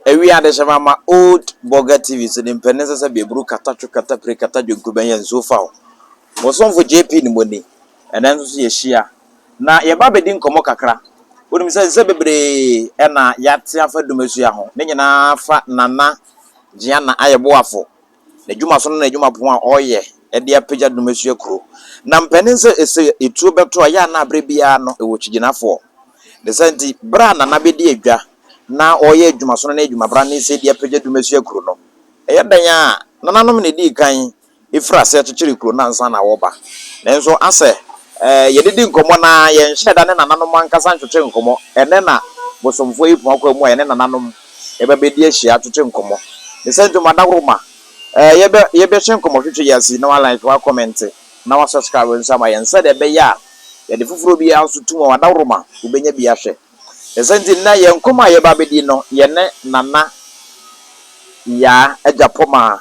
Awia adehyema ma Old Burger TV so ne mpanin sɛ sɛ beburu kata two kata pire kata dwonku bɛn yɛ nsuo fa o. Mo somfo JP ne mo ni. Ɛnɛ nso so yɛhyia. Na yɛba bɛdi nkɔmmɔ kakra. Wonim sɛ nsɛ bebree ɛna yɛate afa dumasua ho. Ne nyinaa fa Nana Gianna ayɛ boafo. N'adwuma so no n'adwuma pon a ɔreyɛ de apagya dumasua kuro. Na mpanin sɛ ɛsɛ etuo bɛto a yɛ a na abere biara no ɛwɔ kyigyinafoɔ. Ne sɛ nti berɛ a Nana bɛdi adwa na ɔreyɛ adwumasono ne adwumabra ne sɛ de apagya dumasua kuro no, ɛyɛ dan a nananom na ɛdii kan ɛfiri aseɛ kyekyere kuro no ansa na wɔba. Nanso asɛ yɛdedi nkɔmmɔ na yɛnhyɛ da ne nananom ankasa ntwetwe nkɔmmɔ. Ɛnɛ na bosomfoɔ yi poma kwan mu a yɛne nananom yɛbɛbɛdi ahyia atwetwe nkɔmmɔ. Ne sɛ nti madaworoma yɛbɛhyɛ nkɔmmɔtwetwe yi ase na wa like, wa comment na wa subscribe nso ama yɛn sɛdeɛ ɛbɛyɛ a yɛde foforɔ biara nso tum a wadaworoma wobɛnya bi ahwɛ. Ne sɛ nti nnɛ yɛn nkɔmmɔ a yɛba abɛdi no, yɛne Nana Yaa Agyapɔmaa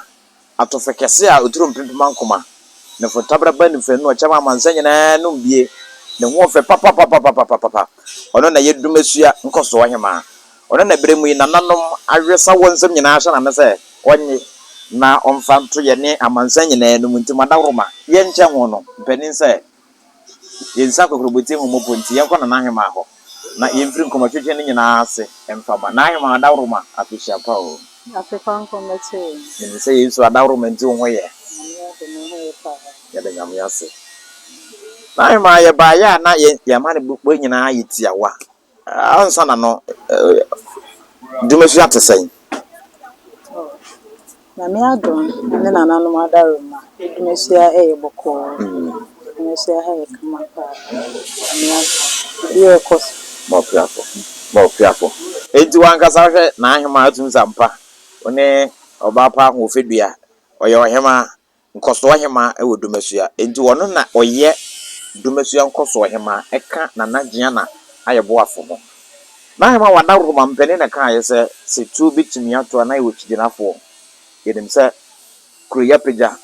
atɔfo kɛse a oturu mpempem ankoma ne fotabraba nifanu ɔkyɛm amansa nyinaa nom bie ne ho ɔfɛ papapapapapapa. Ɔno na yɛ dumasua nkɔsoɔ hemaa. Ɔno na berɛ mu yi nananom awesa wɔ nsɛm nyinaa hyɛ n'ano sɛ ɔnye na ɔmfa nto yɛ ne amansa nyinaa no mu. Nti madaworoma yɛnkyɛ ho no mpanin sɛ yɛnsa kokorobɔtie ho mmɔpɔ nti yɛnkɔ Nana Hemaa hɔ na yɛmfiri nkɔmmɔtwetwe no nyinaa ase mfa ma na Hemaa. Adaworoma, afehyia pa o. Afepa nkɔmmɛkyɛ. Menim sɛ yɛn nso adaworoma nti wo ho yɛ. Nyame adom, me ho yɛ paa. Yɛde Nyame ase. Na Hemaa, yɛbaeɛ a na yɛma ne bɔ nyinaa yɛ tiawa ansa na no dwumasua te sɛn? Nyame adom ne nananom adaworoma, edumasua ɛyɛ bɔkɔɔ. Edumasua ha yɛ kama paa. Nyame adom, biribiara ɛkɔ so. Ma ɔpiafo, ma ɔpiafo. Enti wankasa hwɛ n'ahemaa atumi sɛ ampa wo ne ɔbaa pa ahoɔfɛdua. Ɔyɛ ɔhemaa nkɔsoɔ hemaa wɔ dumasua, enti ɔno na ɔyɛ dumasua nkɔsoɔ hemaa ɛka Nana Gianna ayɛ boafo ho. N'ahemaa, wadaworoma mpanin na kaeɛ sɛ tuo bɛtumi ato a na yɛwɔ kyigyinafoɔ. Yɛnim sɛ kuro yi apagya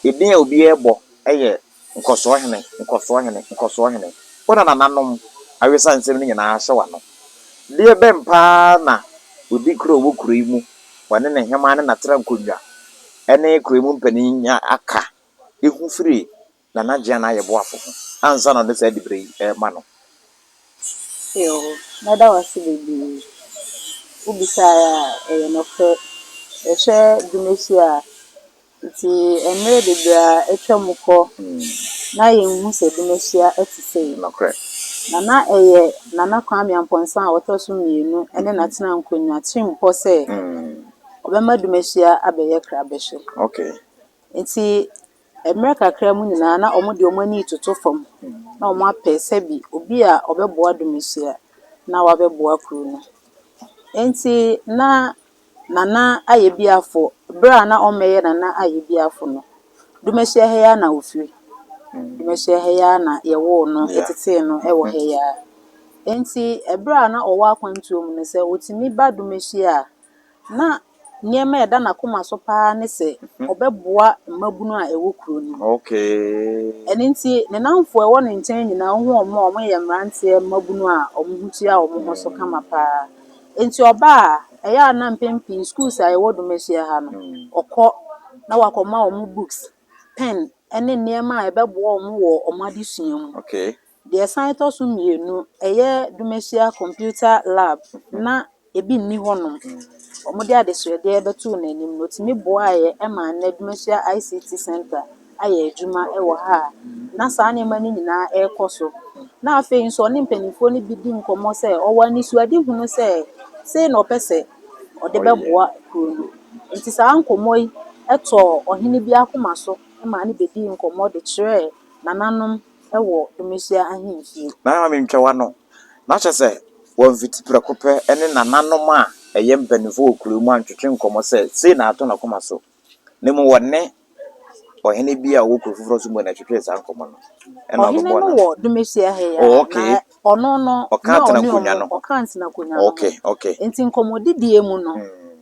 edin a obiara bɔ ɛyɛ nkɔsoɔ hene, nkɔsoɔ hene, nkɔsoɔ hene. Wo na nananom awesa nsɛm no nyinaa hyɛ w'ano. Deɛ bɛn paa na odi kuro a ɔwɔ kuro yi mu, wɔne ne hemaa ne n'atena nkonnwa ɛne kuro yi mu mpanin aka ehu firi Nana Gianna ayɛ boafo ho ansa na ɔde saa dibere yi ɛrema no? Yo, mɛda wo ase bebree. Wobisaeɛ a ɛyɛ nokorɛ. Yɛhwɛ dwumasua a, nti mmerɛ bebree a atwa mu kɔ na yɛnhu sɛ dumasua te sei. Na na ɛyɛ Nana Kwame Ampɔnsa a ɔtɔ so mmienu ne n'atena nkonnwa tirim pɔ sɛ ɔbɛma dumasua abɛyɛ krabɛhwɛ. Nti mmerɛ kakra mu nyinaa na wɔn de wɔn ani retoto fam na wɔn apɛ sɛbi obi a ɔbɛboa dumasua na wabɛboa kuro no. Nti na Nana ayɛ biafo. Berɛ a na ɔmmɛyɛ Nana ayɛ biafo no, dumasua ha yi ara na ofiri. Dumasua ha yi ara na yɛwoo no, yɛtetee no wɔ ha yi ara. Nti ɛberɛ a na ɔwɔ akwantuo mu no, sɛ otumi ba dumasua a, na nneɛma a ɛda n'akoma so paa ne sɛ ɔbɛboa mmabunu a ɛwɔ kuro no mu. Ɛno nti ne nnamfo a ɛwɔ ne nkyɛn nyinaa, wohu wɔn a wɔyɛ mmeranteɛ mmabunu a wɔn ho tua wɔn ho so kama paa. Nti ɔbaa a, ɛyɛ a na mpɛn pii schools a ɛwɔ dumasua ha no, ɔkɔ na wakɔma wɔn books, pen ne nneɛma a ɛbɛboa wɔn wɔ wɔn adesua mu. Deɛ ɛsan tɔ so mmienu, ɛyɛ dumasua computer lab na ebi nni hɔnom. Wɔde adesrɛdeɛ bɛtoo n'anim no, otumi boaeɛ ma nnɛ dumasua ICT center ayɛ adwuma wɔ ha a na saa nneɛma no nyinaa ɛrekɔ so. Na afei nso ɔne mpanimfoɔ no bi di nkɔmmɔ sɛ ɔwɔ anisoadehunu sɛ sei na ɔpɛ sɛ ɔde bɛboa kuro no. Nti saa nkɔmmɔ yi tɔɔ ɔhene bi akoma so ma ne bɛdii nkɔmmɔ de kyerɛɛ nananom wɔ dumasua ahemfie. Na mentwa w'ano na kyerɛ sɛ wɔmfiti prɛko pɛ ne nananom a ɛyɛ mpanimfoɔ wɔ kuro mu antwetwe nkɔmmɔ sɛ sei na ato n'akoma so, na mmom wɔne ɔhene bi a ɔwɔ kuro foforɔ so mu na ɛtwetwee saa nkɔmmɔ no ɛna Ɔhene ɔbɛbɔɔ no n'ano. wɔ dumasua ha yi Oh, ara okay. na ɔno no Ɔka na atena ɔne nkonnwa ɔmo no ho. ɔka ntena akonnwa no ho. Nti nkɔmmɔdidie mu no,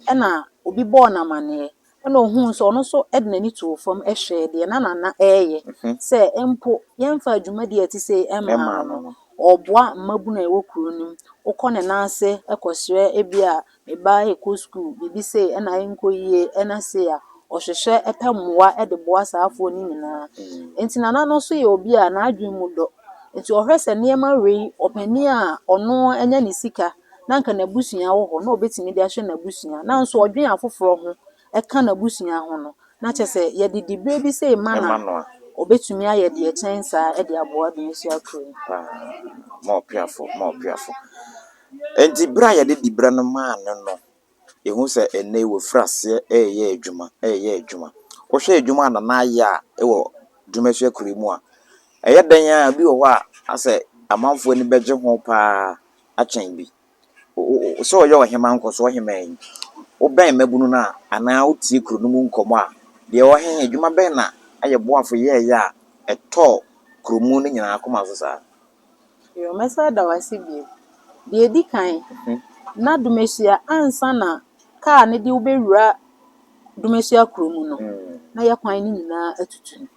ɛna obi bɔɔ n'amanneɛ ɛna ohuu sɛ ɔno nso de n'ani too fam hwɛɛ deɛ na Nana ɛreyɛ sɛ mpo yɛmfa dwumadie a ɛte sei Ɛmmaa ɛmmaa no no no. Ɔreboa mmabunu a ɛwɔ kuro no mu. Wokɔ ne nan ase kɔsrɛ ebia me ba rekɔ sukuu, biribi sei na ɛnkɔ yie na sei a, ɔhwehwɛ pɛ mmoa de boa saa afoɔ no nyinaa. Nti Nana no nso yɛ obi a n'adwene mu dɔ. Nti ɔhwɛ sɛ nneɛma wei, ɔpanin a ɔno anya ne sika na anka n'abusua wɔ hɔ na ɔbɛtumi de ahwɛ n'abusua, nanso ɔdwen afoforɔ ho ka n'abusua ho no, na kyerɛ sɛ yɛde diberɛ bi sei ma no a, ɔbɛtumi ayɛ deɛ ɛkyɛn saa de aboa Dumasua kuro no. Paa, ma ɔpeafo, ma ɔpeafo. Enti berɛ a yɛde diberɛ no maa no no, yɛhu sɛ ɛnnɛ yi wafiri aseɛ reyɛ adwuma, reyɛ adwuma. Wohwɛ adwuma a Nana ayɛ a wɔ Dumasua kuro yi mu a, ɛyɛ dɛn ara bi wɔ hɔ a asɛ amanfoɔ ani bɛgye ho paa akyɛn bi. Sɛ ɔyɛ ɔhemaa nkɔsoɔ hemaa yi, wobɛn mmabunu no a, anaa wotie kuro no mu nkɔmmɔ a, deɛ ɛwɔ he, adwuma bɛn na ayɛ boafo yɛeɛ a ɛtɔɔ kuro mu no nyinaa akoma so saa? Yo, mɛsan ada wo ase bio. Deɛ ɛdi kan, na Dumasua ansa na kaa no de wo bɛwura Dumasua kuro mu no, na yɛ kwan no nyinaa atutu.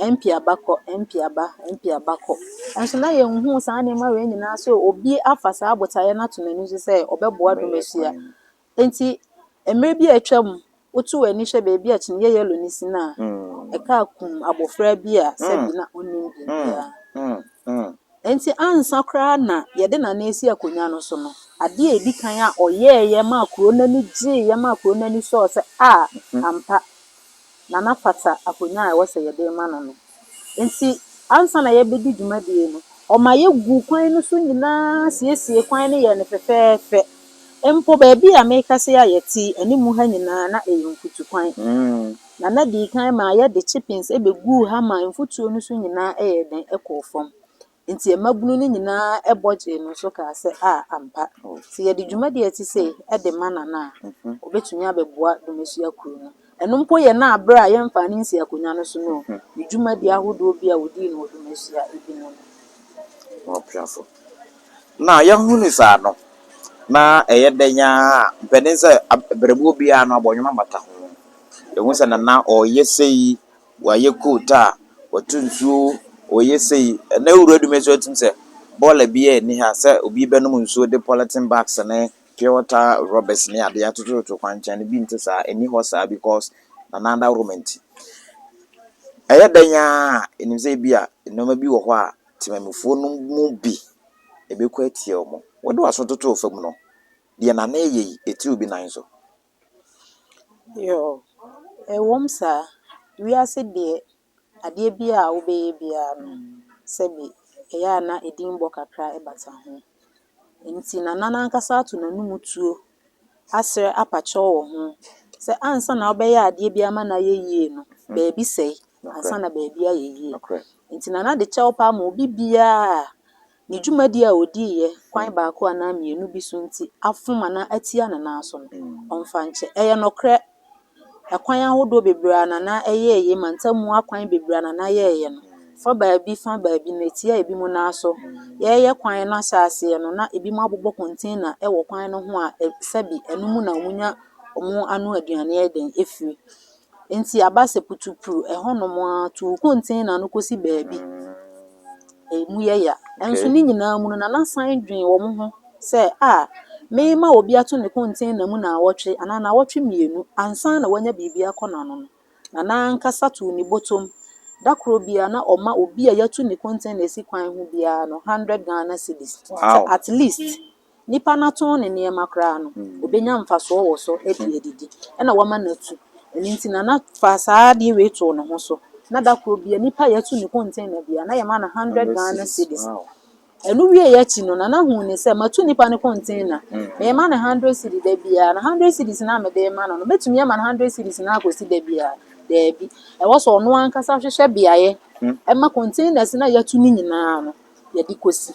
MP aba kɔ, MP aba, MP aba kɔ. Nanso na yɛnhuu saa nneɛma wei nyinaa sɛ obi afa saa botaeɛ no ato n'ani so sɛ ɔbɛboa Dumasua. Enti mmerɛ bi a atwam, woto w'ani hwɛ baabi a kyiniiɛ yellow no si no a, ɛkaa kum abɔfra bi a sɛbi na ɔnnim biribiara. Enti ansa koraa na yɛde Nana resi akonnwa no so no, adeɛ a ɛdi kan a ɔyɛeɛ maa kuro no ani gyeeɛ maa kuro no ani sɔɔ sɛ, a, ampa, Nana fata akonnwa a ɛwɔ sɛ yɛde rema no no. Enti ansa na yɛrebɛdi dwumadie no, ɔma yɛguu kwan no so nyinaa siesiee kwan no yɛɛ no fɛfɛɛfɛ. Mpo baabi a merekasa yi a yɛte yi, anim ha nyinaa na ɛyɛ mfutukwan. Nana dii kan maa yɛde chippings bɛguu ha maa mfuturo no so nyinaa yɛɛ dɛn kɔɔ fam. Enti mmabunu no nyinaa bɔ gyee no so kaa sɛ, A, ampa, sɛ yɛde dwumadi a ɛte sei de ma Nana a, ɔbɛtumi abɛboa Dumasua kuro no. Ɛno mpo yɛ na berɛ a yɛmfaa no nsii akonnwa no so no o, ne dwumadi ahodoɔ bi a ɔdii no wɔ Dumasua bi no no. Ɔpeafo. Na yɛhunu saa no, na ɛyɛ dɛn ara a, mpanin sɛ berɛboɔ biara no abɔnwoma bata ho. Yɛhu sɛ Nana ɔreyɛ sei, wayɛ coat a, watu nsuo, ɔreyɛ sei. Ɛnɛ wura dwuma yi so atumi sɛ bɔɔla biara nni ha sɛ obi bɛnom nsuo de polythene bags ne pure water rubbers ne adeɛ atotototo kwankyɛn no bi nte saa, ɛnni hɔ saa because Nana adaworoma nti. Ɛyɛ dɛn ara a, ɛnim sɛ ebi a nneɛma bi wɔ hɔ a temamufoɔ no mu bi ɛbɛkɔ atia wɔn. Wode w'aso totoo fam no, deɛ Nana reyɛ yi, ɛti obi nan so. Yoo, ɛwom saa. Wiase deɛ, adeɛ biara a wobɛyɛ biara no, sɛbe ɛyɛ a na edinbɔ kakra bata ho. Nti Nana no ankasa ato n'anom tuo asrɛ apa kyɛw wɔ ho sɛ ansa na wobɛyɛ adeɛ bi ama no ayɛ yie no, baabi sɛe ansa na baabi ayɛ yie. Nti Nana de kyɛw pa ama obi biara a Ne dwumadi a odiiɛ kwan baako anaa mmienu bi so nti afom anaa atia ne nan so no, ɔmfa nkyɛ. Ɛyɛ nokorɛ, ɛkwan ahodoɔ bebree a Nana yɛeɛ, mantamu akwan bebree a Nana yɛeɛ no, fa baabi fa baabi no, ɛtia ebinom nan so. Yɛreyɛ kwan no ahyɛaseɛ no, na ebinom abobɔ container wɔ kwan no ho a sɛbi ɛno mu na wɔnya wɔn ano aduane yɛ dɛn firi. Enti aba sɛ putupru ɛhɔnom ara tu wo container no kɔsi baabi. Ɛmu yɛ ya. Nanso ne nyinaa mu no, Nana san dwen wɔn ho sɛ, a, merema obi ato ne container mu naawɔtwe anaa naawɔtwe mmienu ansa na wanya biribi akɔ n'ano no. Nana ankasa too ne bɔtɔm. Da koro biara na ɔma obi a yɛatu ne container asi kwan ho biara no 100 Ghana cedis. Sɛ at least Nipa no atɔn ne nneɛma koraa no, ɔbɛnya mfasoɔ wɔ so de adidi, ɛna wama no atu. Ɛno nti Nana faa saa adeɛ wei too ne ho so. Na da koro biara, nipa a yɛatu ne container biara, na yɛma no 100 Ghana cedis. Ɛno wieeɛ akyi no, Nana huu ne sɛ, matu nipa no container, merema no 100 cedis da biara, na 100 cedis no a mede rema no no, mɛtumi ama no 100 cedis no akɔsi da biara? Daabi. Ɛwɔ sɛ ɔno ankasa hwehwɛ beaeɛ ma containers no a yɛatu no nyinaa no, yɛde kɔsi.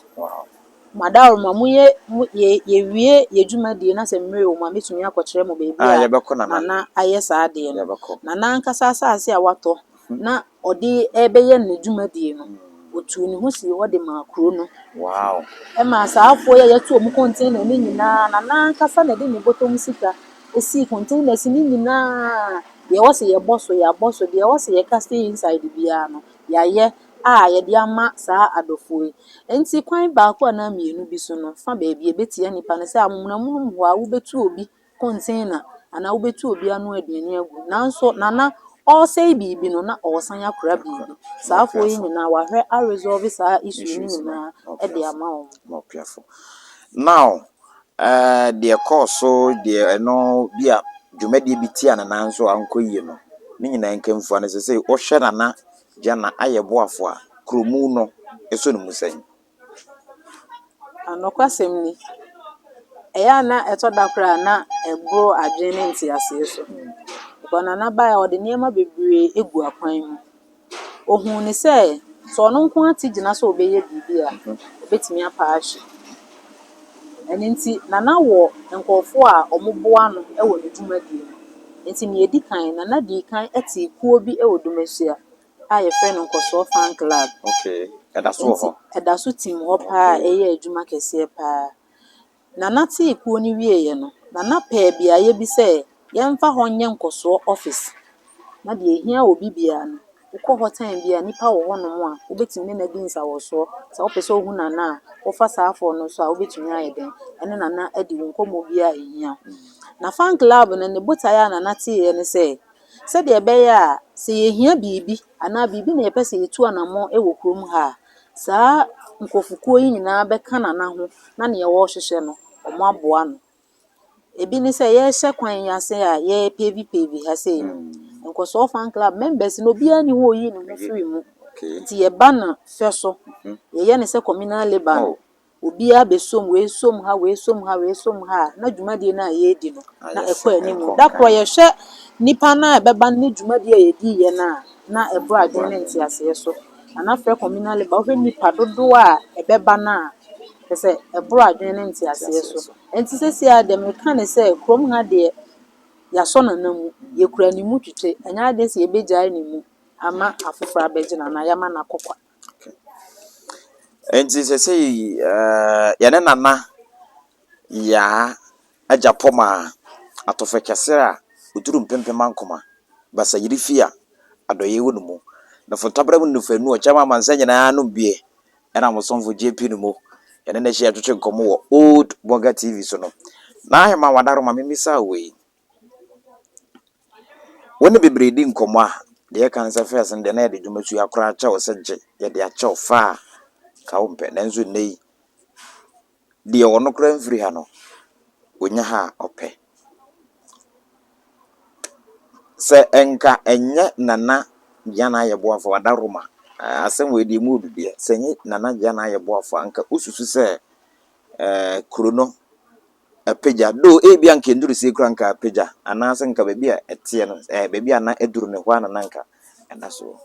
Madaworoma, mo yɛ mo yɛ yɛwie yɛ dwumadie na sɛ mmerɛ wɔ mu a mɛtumi akɔkyerɛ mo baabi Ah, a yɛbɛkɔ Nana. Nana ayɛ saa adeɛ no. Yɛbɛkɔ. Nana ankasa asase a watɔ na ɔde rebɛyɛ ne dwumadie no, ɔtuu ne ho sii hɔ de maa kuro no. Wow. Ɛmaa saa afoɔ yi a yɛatu wɔn container no nyinaa, Nana ankasa na ɛde ne bɔtɔ mu sika sii containers no nyinaa. Deɛ ɛwɔ sɛ yɛbɔ so, yɛabɔ so, deɛ ɛwɔ sɛ yɛka stay inside biara no, yɛayɛ. a yɛde ama saa adɔfoɔ yi. Enti kwan baako anaa mmienu bi so no, fa baabi a ɛbɛtia nnipa no sɛ amonoamonom hɔ a wobɛtu obi container anaa wobɛtu obi ano aduane agu. Nanso Nana ɔresɛe biribi no, na ɔresan akora biribi. Saa afoɔ yi nyinaa wahwɛ aresolve saa issue no nyinaa de ama wɔn. Now, deɛ kɔɔ so deɛ ɛno bi a dwumadie bi tia Nana nso ankɔ yie no, ne nyinaa nkamfua no sɛ sɛ wohwɛ Nana Gyana ayɛ boafo a kuromu no ɛsɔ ne mu sɛn? Anokwasɛm ni, ɛyɛ a na ɛtɔ da koraa na ɛboro adwene ne nteaseɛ so. Because Nana baeɛ a ɔde nneɛma bebree egu akwan mu. Ohuu ne sɛ, sɛ ɔno nko ara te gyina sɛ ɔbɛyɛ biribi a, obetumi apa ahwe. Ɛno nti, Nana wɔ nkurɔfoɔ a wɔboa no wɔ ne dwumadie mu. Nti nea edi kan, Nana dii kan te kuo bi wɔ Dumasua a yɛfrɛ no Nkɔsoɔ Fan Club. Okay, ɛda so wɔ Nti hɔ. ɛda so tim hɔ paa a ɛyɛ adwuma kɛseɛ paa. Nana tee kuo no wieeɛ no, Nana pɛɛ beaeɛ bi sɛ yɛmfa hɔ nyɛ nkɔsoɔ office. Na deɛ ehia obi biara no, wokɔ hɔ time bi a nnipa wɔ hɔnom a wobɛtumi ne no adi nsawɔsoɔ. Sɛ wopɛ sɛ wohu Nana a, wofa saa afɔ no so a wobɛtumi ayɛ dɛn ɛne Nana adi wo nkɔmmɔ biara a ehia wo. Na fan club no, ne botaeɛ a Nana teeɛ ne sɛ, sɛdeɛ ɛbɛyɛ a sɛ yɛhia biribi anaa biribi na yɛpɛ sɛ yɛtu anammɔn wɔ kurom ha a, saa nkurɔfokuo yi nyinaa bɛka Nana ho na nea wɔrehwehwɛ no, wɔn aboa no. Ebi ne sɛ yɛrehyɛ kwan yi ase a yɛrepavepave ha sei no, Nkɔsoɔ Fan Club members no obiara nni hɔ a oyii ne ho firii mu. Nti yɛba no fɛ so, yɛyɛ no sɛ communal labour no, obiara bɛsom, wei som ha, wei som ha, wei som ha a, na dwumadie no a yɛredi no, na ɛkɔ anim. Da korɔ yɛhwɛ nnipa no a ɛbɛba ne dwumadie a yɛdiiɛ no a, na ɛboro adwene ne nteaseɛ so. Nana frɛ communal labour, wohwɛ nnipa dodoɔ a ɛbɛba no a, kyerɛ sɛ ɛboro adwene ne nteaseɛ so. Nti seesei ara deɛ meka ne sɛ kurom ha deɛ, yɛasɔ Nana mu, yɛkura ne mu twitwe. Ɛnyɛ adeɛ sɛ yɛbɛgyae ne mu ama afoforɔ abɛgye no anaa yɛama no akɔ kwa. Nti sɛsɛyi yɛne Nana Yaa Agyapɔmaa atɔfo kɛse a oduru mpempem ankoma basayiri fi a adɔeɛ wɔ ne mu. Na fotabra mu nnufanu ɔkyɛm amansa nyinaa nom bie ɛna mo somfo JP no mu yɛne no ahyia twetwe nkɔmmɔ wɔ Old Burger TV so no. Na ahema wadaro ma memisa wei. Wo ne bebree di nkɔmmɔ a, deɛ ɛka ne sɛ first no deɛ na yɛde dwumasua koraa kyɛw sɛ gye, yɛde akyɛw fa a ka wo mpɛ. Nanso nnɛ yi, deɛ ɔno koraa mfiri ha no, onya ha a ɔpɛ. Sɛ nka ɛnyɛ Nana Gyana ayɛ boafo adaworoma, asɛm wei deɛ mu odu deɛ, sɛ ɛnyɛ Nana Gyana ayɛ boafo a, nka wosusu sɛ kuro no apagya. Though ebia nka nduru sie koraa nka apagya anaasɛ nka baabi a ɛteɛ no, baabi a na aduru no hɔ a na na nka ɛda so.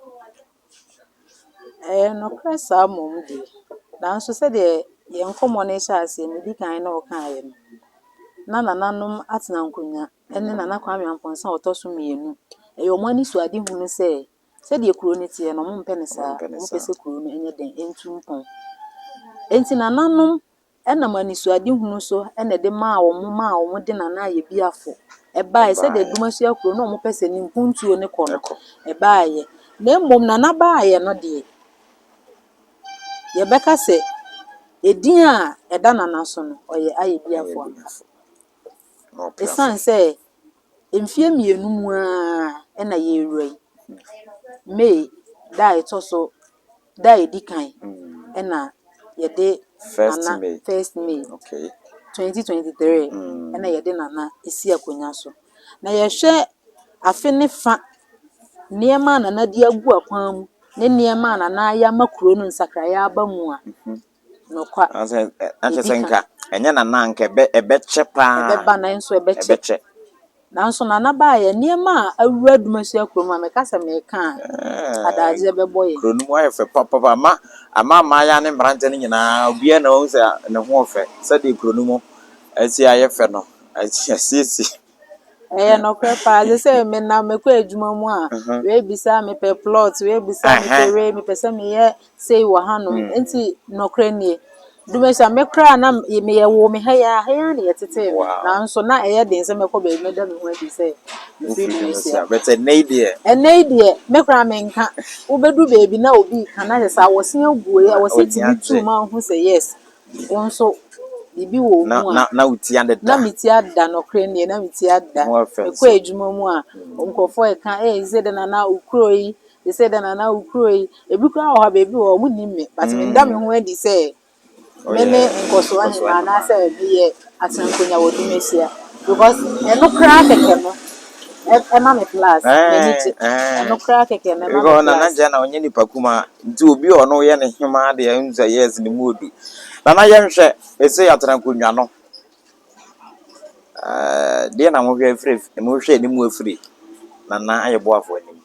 Ɛyɛ nokorɛ saa mmom deɛ. Nanso sɛdeɛ yɛn nkɔmmɔ no hyɛ aseɛ, medi kan ne wo kaeɛ no, na nananom atena nkonnwa ne Nana Kwame Amponsah a ɔtɔ so mmienu. Ɛyɛ wɔn anisoadehunu sɛ sɛdeɛ kuro no teɛ no, wɔmpɛ no saa. Wɔmpɛ sɛ kuro no nyɛ den, ɛntu mpɔn. Enti nananom nam anisoadehunu so na ɛde maa wɔn maa wɔde Nana Ayɛbiafo ɛbaeɛ sɛdeɛ Dumasua kuro no na wɔpɛ sɛ ne mpuntuo no kɔ no, ɛbaeɛ. Na mmom Nana baeɛ no deɛ, yɛbɛka sɛ edin a ɛda Nana so no, ɔyɛ Ayɛbiafo ampa. Ɛsiane sɛ mfeɛ mmienu mu ara na yɛrewura yi. May da a ɛtɔ so da a ɛdi kan ɛna yɛde First Nana May. First May 2023 ɛna yɛde Nana esi akonnwa so. Na yɛhwɛ afe ne fa nneɛma a Nana de agu akwan mu ne nneɛma a Nana ayɛ ama kuro no nsakraeɛ aba mu a, nokwa Anaasɛ akyɛ sɛ Ɛdi nka ɛnyɛ Nana a nka ɛbɛkyɛ paa. Ɛbɛba nanso ɛbɛkyɛ. Ɛbɛkyɛ. Nanso Nana baeɛ, nneɛma a awura Dumasua kurom a meka sɛ meka a, adagyeɛ bɛbɔ yɛn. Kuro no mu ayɛ fɛ papapa ama mmaayewa ne mmeranteɛ no nyinaa obiara na wahu sɛ ne ho ɔfɛ sɛdeɛ kuro no mu asi ayɛ fɛ no asiesie. Ɛyɛ nokorɛ paa sɛ sɛ menam mekɔ adwuma mu a, wei bisa mepɛ plot, wei bisa mepɛ wei, mepɛ sɛ meyɛ sei wɔ hanom. Nti nokorɛ nie. Dumasua me koraa na meyɛ woo me ha yi ara, ha yi ara na yɛtetee me. Nanso na ɛyɛ den sɛ mɛkɔ baabi mɛda me ho adi sɛ Mefiri Wofiri Dumesia. Dumesia. But ɛnnɛ yi deɛ. Ɛnnɛ yi deɛ, me koraa menka. Wobɛdu baabi na obi reka na kyerɛ sɛ awɔse agu Na awɔse w'ani tumi tu agye. ma wohu sɛ yes, wo nso biribi wɔ wo Na mu a. na na wo ti adeda. Na me ti ada nokorɛ nie, na me ti ada. Ho afɛ Mekɔ nso. adwuma mu a, nkurɔfoɔ reka, ee sɛ dɛn na na wo kuro yi, sɛ dɛn na na wo kuro yi. Ebi koraa wɔ hɔ a baabi wɔ hɔ wɔnnim me, but menda me ho adi sɛ me ne Nkɔsoɔ Ahemaa anaasɛ meyɛ Atenankonnwa wɔ Dumesia because ɛno koraa kɛkɛ no ɛma me plus, m'ani gye. Ɛno koraa kɛkɛ no ɛma me Because Nana plus. Gya na ɔnyɛ nipa kumaa nti obi a ɔno yɛ ne hemaa deɛ ɛhu sɛ yes ne mu odu. Nana yɛnhwɛ ɛsɛ Atenankonnwa no ɛɛ deɛ na mohwɛ afiri mohwɛ anim afiri Nana Ayeboafo anim.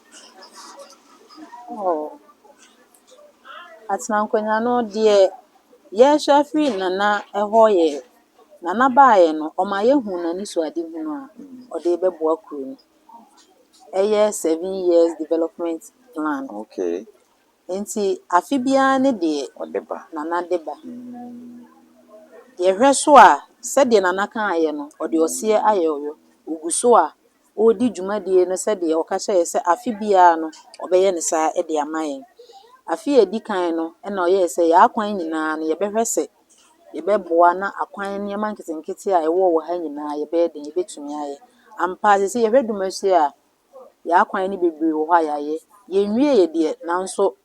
Oh. Atenankonnwa no deɛ yɛrehwɛ afiri Nana hɔ yɛ, Nana baeɛ no, ɔma yɛhuu n'anisoadehunu a ɔde rebɛboa kuro no. Ɛyɛ 7 years development plan. Nti afe biara ne deɛ Ɔde ba. Nana de ba. Yɛhwɛ so a, sɛdeɛ Nana kaeɛ no, ɔde ɔseɛ ayɛ ɔyɔ. Ɔgu so a ɔredi dwumadie no sɛdeɛ ɔka kyerɛɛ sɛ afe biara no, ɔbɛyɛ no saa de ama yɛn. Afe a ɛdi kan no, ɛna ɔyɛɛ sɛ yɛn akwan nyinaa no, yɛbɛhwɛ sɛ yɛbɛboa na akwan nneɛma nketenkete a ɛwɔ wɔ ha nyinaa yɛbɛyɛ den yɛbɛtumi ayɛ. Ampa seesei yɛhwɛ Dumasua a, yɛn akwan no bebree wɔ hɔ a yɛayɛ. Yɛnwieeɛ deɛ, nanso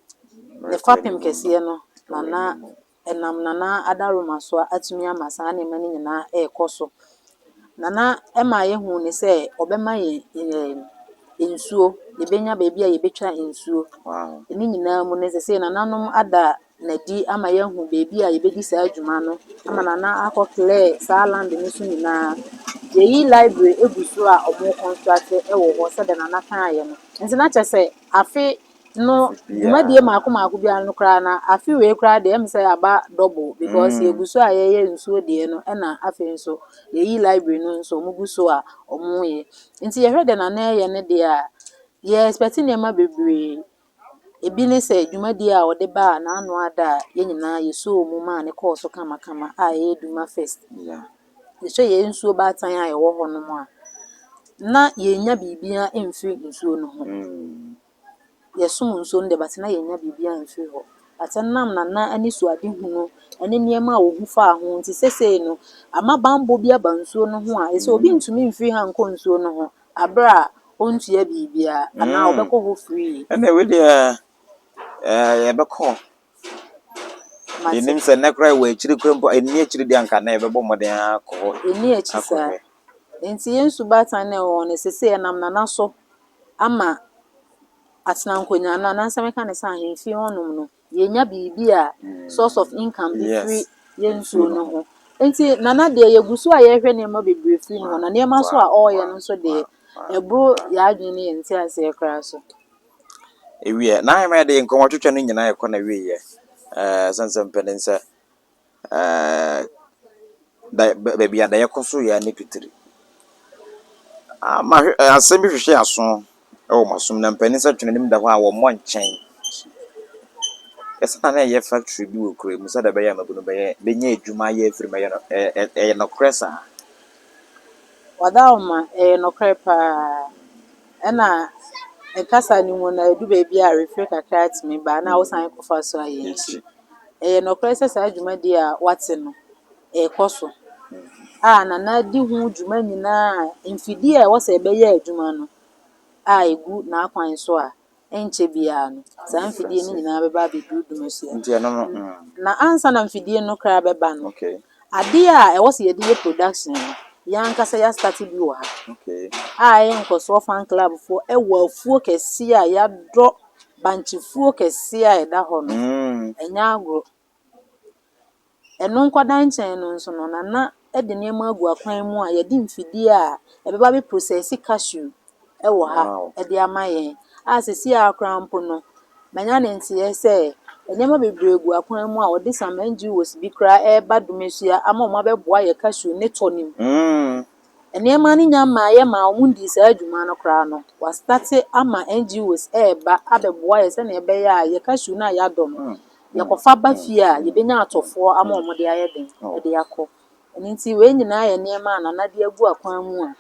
ne fapem kɛseɛ no, Nana ɛnam Nana Adaroma so atumi ama saa nneɛma no nyinaa ɛrekɔ so. Nana ma yɛhuu ne sɛ ɔbɛma yɛn nsuo, yɛbɛnya baabi a yɛbɛtwa nsuo. Ne nyinaa mu no, seesei nananom ada n'adi ama yɛahu baabi a yɛbɛdi saa dwuma no ama Nana akɔ clear saa land no so nyinaa. Yɛyi library egu so a wɔn construct wɔ hɔ sɛdeɛ Nana kaeɛ no. Nti na kyerɛ sɛ afe no dwumadie mmaako mmaako biara no koraa na afe wei koraa deɛ ɛmu sɛ aba double because yɛgu so a yɛyɛ nsuo deɛ no ɛna afei nso yɛyi library no nso wɔn gu so a wɔreyɛ. Nti yɛhwɛ deɛ Nana ɛyɛ no deɛ a, yɛ expect nneɛma bebree. Ebi ne sɛ dwumadie a ɔde baa n'ano ada a yɛn nyinaa yɛsoo mu maa ne kɔɔ so kamakama a ɛyɛ Duma First. Yɛhwɛ yɛn nsuo baatan a ɛwɔ hɔnom a, na yɛnnya biribiara mfiri nsuo no ho. Yɛsom nsuo no deɛ but na yɛnnya biribiara mfiri hɔ. But ɛnam Nana anisoadehunu ne nneɛma a ohu faa ho nti seesei no, ama bammɔ bi aba nsuo no ho a ɛsɛ obi ntumi mfiri ha nkɔ nsuo no ho abere a ɔntua biribiara anaa ɔbɛkɔ hɔ free. Ɛna wei deɛ ɛɛ yɛbɛkɔ. Mate. Yɛnim sɛ nnɛ koraa wɔ akyiri koraa mpo ɛnni akyiri deɛ anka nnɛ yɛbɛbɔ mmɔden akɔ hɔ. Ɛnni akyi saa. Akɔhwɛ. Nti yɛn nsu baatan no a ɛwɔ hɔ no seesei ɛnam Nana so ama Atenankonnwa no anaasɛ mɛka ne sɛ ahemfie hɔnom no, yɛnya biribi a source of income bi firi yɛn nsuo no ho. Nti Nana deɛ yɛgu so a yɛrehwɛ nneɛma bebree firi ne hɔ na nneɛma nso a ɔreyɛ no nso deɛ ɛboro yɛn adwene ne yɛn nteaseɛ koraa so. Ewie na ahema yɛde nkɔmmɔ twetwe no nyinaa yɛkɔ na wieɛ. Ɛɛ sɛn sɛ mpanin sɛ ɛɛ da baabi a da yɛkɔ so yɛ ne pitiri. Ama asɛm bi hwehwɛ aso ɛwɔ m'asom na mpanin sɛ twene nim da hɔ a wɔmmɔ nkyɛn. Ɛsɛ na na ɛyɛ factory bi wɔ kuro mu sɛdeɛ ɛbɛyɛ a mmabunu bɛyɛ bɛnya adwuma ayɛ afiri mu ɛyɛ no ɛyɛ ɛyɛ nokorɛ saa. Wadaoma ɛyɛ nokorɛ paa. Ɛna nkasa no mu no ɛdu baabi a refere kakra tumi ba na wosan kɔfa so a yɛnkyi. Ɛyɛ nokorɛ sɛ saa dwumadie a wate no ɛrekɔ so a Nana di ho dwuma nyinaa mfidie a ɛwɔ sɛ ɛbɛyɛ adwuma no a ɛgu n'akwan so a ɛnkyɛ biara no saa mfidie no nyinaa bɛba abɛduru Dumasua. Nti ɛno no. Na ansa na mfidie no koraa bɛba no, adeɛ a ɛwɔ sɛ yɛde yɛ production no, yɛn ankasa yɛastart bi wɔ ha. A ɛyɛ Nkɔsoɔ fan club foɔ ɛwɔ afuo kɛseɛ a yɛadɔ bankyefuo kɛseɛ a ɛda hɔ no. Ɛnyɛ agorɔ. Ɛno nkɔda nkyɛn no nso no, Nana de nneɛma agu akwan mu a yɛde mfidie a ɛbɛba abɛ process cashew ɛwɔ ha ɛde ama yɛn. A seesei ara koraa mpo no, manya ne nteɛ sɛ nneɛma bebree gu akwan mu a wɔde some NGOs bi koraa ɛreba Dumasua ama wɔn abɛboa yɛ cashew ne tɔ no mu. Nneɛma no nya mmaeɛ ma wɔn ndii saa adwuma no koraa no, wɔastart ama NGOs ɛreba abɛboa yɛ sɛnea ɛbɛyɛ a yɛ cashew no a yɛadɔ no, yɛkɔfa ba fie a yɛbɛnya atɔfoɔ ama wɔn de ayɛ den de akɔ. Ɛno nti wei nyinaa yɛ nneɛma a Nana de agu akwan mu a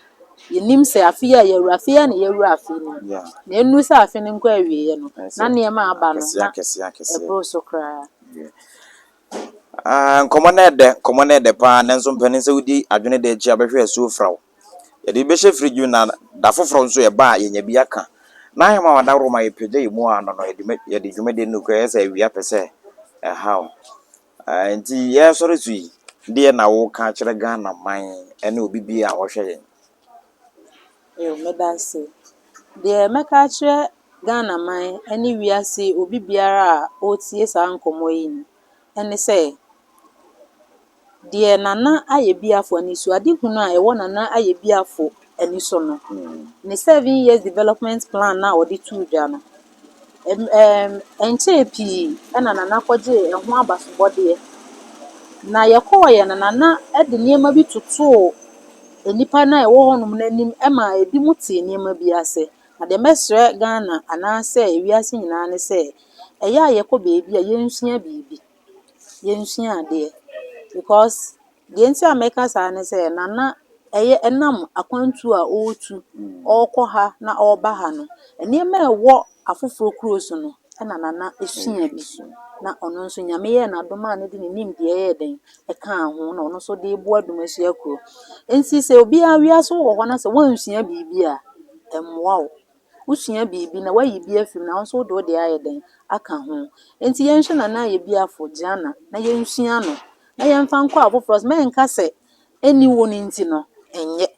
Yɛnim sɛ afe yi a yɛawura, afe yi ara na yɛawura afe no mu. Na ɛnnuru sɛ afe no nkɔ awieeɛ no, na nneɛma a aba no, na ɛboro so koraa. Ah, nkɔmmɔ no ɛdɛ, nkɔmmɔ no ɛdɛ paa, nanso mpanin sɛ wodi adwene da akyi a bɛhwɛ asuo fra wo. Yɛde bɛhyɛ fridge mu na da foforɔ nso yɛba a yɛnya bi aka. Na ahema a wadaworo ma yɛpagya yɛ mu ano no, yɛde dwumadie no kura yɛ sɛ awia pɛ sɛ ɛhaw. Ah, nti yɛresɔre so yi, deɛ na woka akyerɛ Ghana man ne obi bi a ɔhwɛ yɛn? Yo, meda ase. Deɛ mɛka akyerɛ Ghana man ne wiase obi biara a ɔretie saa nkɔmmɔ yi no ne sɛ, deɛ Nana Ayɛbiafo anisoadehunu a ɛwɔ Nana Ayɛbiafo ani so no, ne 7 years development plan na ɔde too dwa no, ɛnkyɛɛ pii ɛna Nana kɔgyee ɛho abasobɔdeɛ. Na yɛkɔɔeɛ no, Nana de nneɛma bi totoo nnipa no a ɛwɔ hɔnom no anim ma ebinom tee nneɛma bi ase. Na deɛ mɛsrɛ Ghana anaasɛ ewiase nyinaa ne sɛ, ɛyɛ a yɛkɔ baabi a yɛnsua biribi, yɛnsua adeɛ. Because deɛ nti a mɛka saa ne sɛ, Nana ɛyɛ ɛnam akwantuo a ɔretu, ɔrekɔ ha na ɔreba ha no, nneɛma a ɛwɔ afoforɔ kuro so no, ɛna Nana esua bi. Na ɔno nso Nyame yɛɛ n'adom a ne de ne nimdeɛ yɛɛ den ɛkaa ho na ɔno nso de reboa Dumasua kuro. Nti sɛ obiara wiase wɔ hɔ na sɛ woansua biribi a, ɛmmoa wo. Wosua biribi na woayi bi afiri mu na wo nso wode wo deɛ ayɛ den aka ho. Nti yɛnhwɛ Nana Ayɛbiafo Gyana na yɛnsua no na yɛmfa nkɔ afoforɔ so. Mɛnka sɛ ɛnni wo no nti no, ɛnyɛ.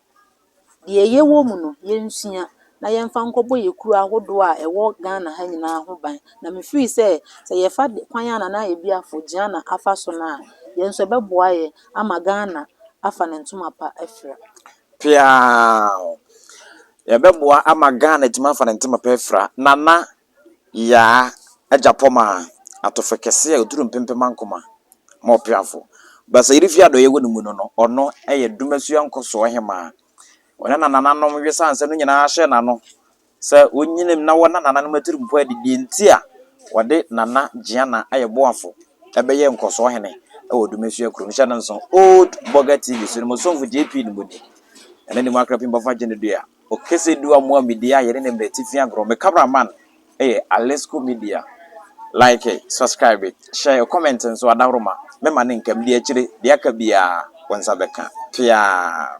Deɛ ɛyɛ wɔ mu no, yɛnsua na yɛmfa nkɔbɔ yɛ kuro ahodoɔ a ɛwɔ Ghana ha nyinaa ho ban. Na mefiri sɛ, sɛ yɛfa kwan a Nana Ayɛbiafo Gyana afa so no a, yɛn nso ɛbɛboa yɛ ama Ghana afa ne ntoma pa afira. Piaa! Yɛbɛboa ama Ghana atumi afa ne ntoma pa afira. Nana Yaa Agyapɔmaa, atɔfo kɛse a ɔduru mpempem ankoma ma ɔpeafo. Basayiri fie adɔeɛ wɔ ne mu no, ɔno yɛ Dumasua nkɔsoɔ hemaa. Ɔne nanananom wesa nsɛm no nyinaa hyɛɛ n'ano sɛ ɔnyinim na wɔna nananom atirimpɔ adi deɛ nti a wɔde Nana Gyeana ayɛ boafo ɛbɛyɛ nkɔsoɔ hene wɔ Dumasua kurom. Hyɛ no nso, Old Burger TV so no mo somfo JP no mu ni. Ɛne ne mu akra pii bɔfa gye no dua. Okese du amoa media yɛne ne mmerɛ tifi agorɔ. Me cameraman yɛ Alesco Media. Like, subscribe, share, comment nso adaworoma. Mɛma ne nkam di akyire deɛ aka biara wo nsa bɛka. Piaa!